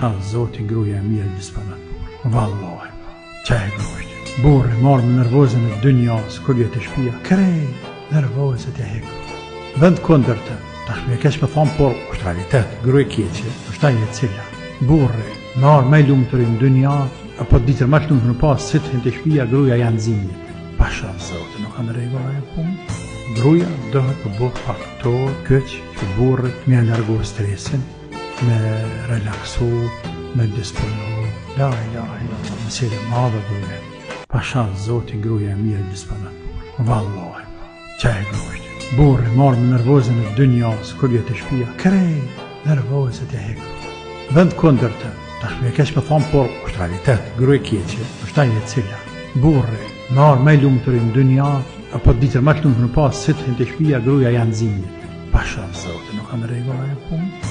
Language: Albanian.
Pasha zotin gruja e mirë disponon burrin. Vallahi, qaj grushtë. Burri marrë me nervozën e dynjas, kur vjen te shpia, krejt nervozët e hek. Vend kundërtën, tash më keq me thonë, por është realitet, gruja e keqe, është ajo e cila. Burri, marrë më i lumtur në dynja, apo ditën më të lumtur në pas, si të hin te shpia, gruja janë zimit. Pasha zotin, nuk kanë rregull ajo punë. Gruja dohet të bëhet faktor kyç që burrit me largu stresin, me relaksu, me disponu, la ilaha illallah, mesele e madhe gruja. Pasha zotin gruja e mirë disponon burrin. Vallahi, qaj grushtë. Burri marrë me nervozën e dynjas, kur vjen te shpia, krejt nervozët e hek. Vend kundërtën, tash më keq me thonë, por është realitet, gruja e keqe, është ajo e cila. Burri, marrë më i lumtur në dynja, apo ditën më të lumtur në pas, si të hin te shpia, gruja janë zimit. Pasha zotin, nuk kanë rregull ajo punë.